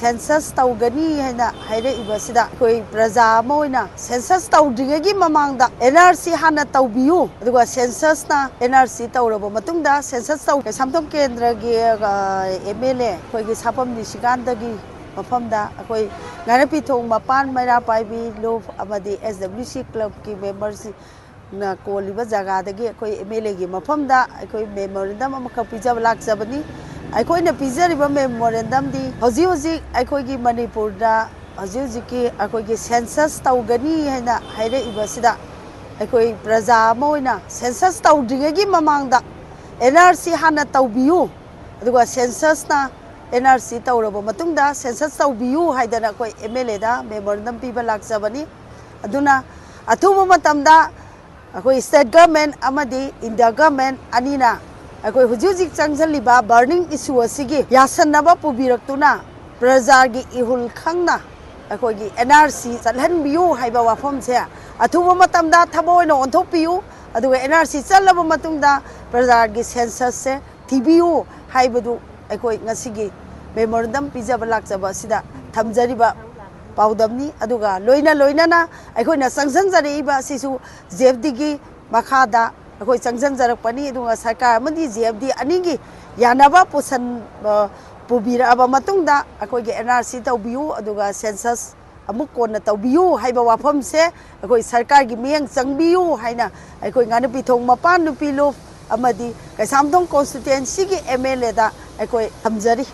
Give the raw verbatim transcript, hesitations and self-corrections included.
census ꯇꯧꯒꯅꯤ ꯍꯥꯏꯅ ꯍꯥꯏꯔꯛꯏꯕꯁꯤꯗ ꯑꯩꯈꯣꯏ ꯄ꯭ꯔꯖꯥ ꯑꯃ ꯑꯣꯏꯅ census ꯇꯧꯗ꯭ꯔꯤꯉꯩꯒꯤ ꯃꯃꯥꯡꯗ N R C ꯍꯥꯟꯅ ꯇꯧꯕꯤꯌꯨ, ꯑꯗꯨꯒ censusꯅ N R C ꯇꯧꯔꯕ ꯃꯇꯨꯡꯗ census ꯇꯧ ꯀꯩꯁꯥꯝꯊꯣꯡ ꯀꯦꯟꯗ꯭ꯔꯒꯤ ꯑꯦꯝ ꯑꯦꯜ ꯑꯦ ꯑꯩꯈꯣꯏꯒꯤ ꯁꯥꯄꯝ ꯅꯤꯁꯤꯀꯥꯟꯇꯒꯤ ꯃꯐꯝꯗ ꯑꯩꯈꯣꯏ ꯉꯥꯔꯤꯄꯤꯊꯣꯡ ꯃꯄꯥꯟ ꯃꯩꯔꯥ ꯄꯥꯏꯕꯤ ꯂꯨꯞ ꯑꯃꯗꯤ S W C clubꯀꯤ memberꯁꯤꯡ ꯅ ꯀꯣꯜꯂꯤꯕ ꯖꯒꯥꯗꯒꯤ ꯑꯩꯈꯣꯏ M L Aꯒꯤ ꯃꯐꯝꯗ ꯑꯩꯈꯣꯏ memorandum ꯑꯃꯈꯛ ꯄꯤꯖꯕ ꯂꯥꯛꯆꯕꯅꯤ꯫ ꯑꯩꯈꯣꯏꯅ ꯄꯤꯖꯔꯤꯕ memorandumꯗꯤ ꯍꯧꯖꯤꯛ ꯍꯧꯖꯤꯛ ꯑꯩꯈꯣꯏꯒꯤ ꯃꯅꯤꯄꯨꯔꯗ ꯍꯧꯖꯤꯛ ꯍꯧꯖꯤꯛꯀꯤ ꯑꯩꯈꯣꯏꯒꯤ census ꯇꯧꯒꯅꯤ ꯍꯥꯏꯅ ꯍꯥꯏꯔꯛꯏꯕꯁꯤꯗ ꯑꯩꯈꯣꯏ ꯄ꯭ꯔꯖꯥ ꯑꯃ ꯑꯣꯏꯅ census ꯇꯧꯗ꯭ꯔꯤꯉꯩꯒꯤ ꯃꯃꯥꯡꯗ N R C ꯍꯥꯟꯅ ꯇꯧꯕꯤꯌꯨ, ꯑꯗꯨꯒ censusꯅ N R C ꯇꯧꯔꯕ ꯃꯇꯨꯡꯗ census ꯇꯧꯕꯤꯌꯨ ꯍꯥꯏꯗꯅ ꯑꯩꯈꯣꯏ M L Aꯗ memorandum ꯄꯤꯕ ꯂꯥꯛꯆꯕꯅꯤ꯫ ꯑꯗꯨꯅ ꯑꯊꯨꯕ ꯃꯇꯝꯗ ꯑꯩꯈꯣꯏ state government ꯑꯃꯗꯤ India government ꯑꯅꯤꯅ ꯑꯩꯈꯣꯏ ꯍꯧꯖꯤꯛ ꯍꯧꯖꯤꯛ ꯆꯪꯁꯤꯜꯂꯤꯕ burning issue ꯑꯁꯤꯒꯤ ꯌꯥꯁꯟꯅꯕ ꯄꯨꯕꯤꯔꯛꯇꯨꯅ ꯄ꯭ꯔꯖꯥꯒꯤ ꯏꯍꯨꯜ ꯈꯪꯅ ꯑꯩꯈꯣꯏꯒꯤ N R C ꯆꯠꯍꯟꯕꯤꯌꯨ ꯍꯥꯏꯕ ꯋꯥꯐꯝꯁꯦ ꯑꯊꯨꯕ ꯃꯇꯝꯗ ꯊꯕꯛ ꯑꯣꯏꯅ ꯑꯣꯟꯊꯣꯛꯄꯤꯌꯨ꯫ ꯑꯗꯨꯒ N R C ꯆꯠꯂꯕ ꯃꯇꯨꯡꯗ ꯄ꯭ꯔꯖꯥꯒꯤ censusꯁꯦ ꯊꯤꯕꯤꯌꯨ ꯍꯥꯏꯕꯗꯨ ꯑꯩꯈꯣꯏ ꯉꯁꯤꯒꯤ memorandum ꯄꯤꯖꯕ ꯂꯥꯛꯆꯕ ꯑꯁꯤꯗ ꯊꯝꯖꯔꯤꯕ ꯄꯥꯎꯗꯝꯅꯤ꯫ ꯑꯗꯨꯒ ꯂꯣꯏꯅ ꯂꯣꯏꯅꯅ ꯑꯩꯈꯣꯏꯅ ꯆꯪꯁꯤꯟꯖꯔꯛꯏꯕ ꯑꯁꯤꯁꯨ J F Dꯒꯤ ꯃꯈꯥꯗ ꯑꯩꯈꯣꯏ ꯆꯪꯁꯤꯟꯖꯔꯛꯄꯅꯤ꯫ ꯑꯗꯨꯒ ꯁꯔꯀꯥꯔ ꯑꯃꯗꯤ J F D ꯑꯅꯤꯒꯤ ꯌꯥꯅꯕ ꯄꯨꯁꯟ-, ꯑ, ꯄꯨꯕꯤꯔꯛꯑꯕ ꯃꯇꯨꯡꯗ ꯑꯩꯈꯣꯏꯒꯤ N R C ꯇꯧꯕꯤꯌꯨ, ꯑꯗꯨꯒ census ꯑꯃꯨꯛ ꯀꯣꯟꯅ ꯇꯧꯕꯤꯌꯨ ꯍꯥꯏꯕ ꯋꯥꯐꯝꯁꯦ ꯑꯩꯈꯣꯏ ꯁꯔꯀꯥꯔꯒꯤ ꯃꯤꯠꯌꯦꯡ ꯆꯪꯕꯤꯌꯨ ꯍꯥꯏꯅ ꯑꯩꯈꯣꯏ ꯉꯥꯅꯨꯄꯤꯊꯣꯡ ꯃꯄꯥꯟ ꯅꯨꯄꯤ ꯂꯨꯞ ꯑꯃꯗꯤ ꯀꯩꯁꯥꯝꯊꯣꯡ constituencyꯒꯤ M L Aꯗ ꯑꯩꯈꯣꯏ ꯊꯝꯖꯔꯤ꯫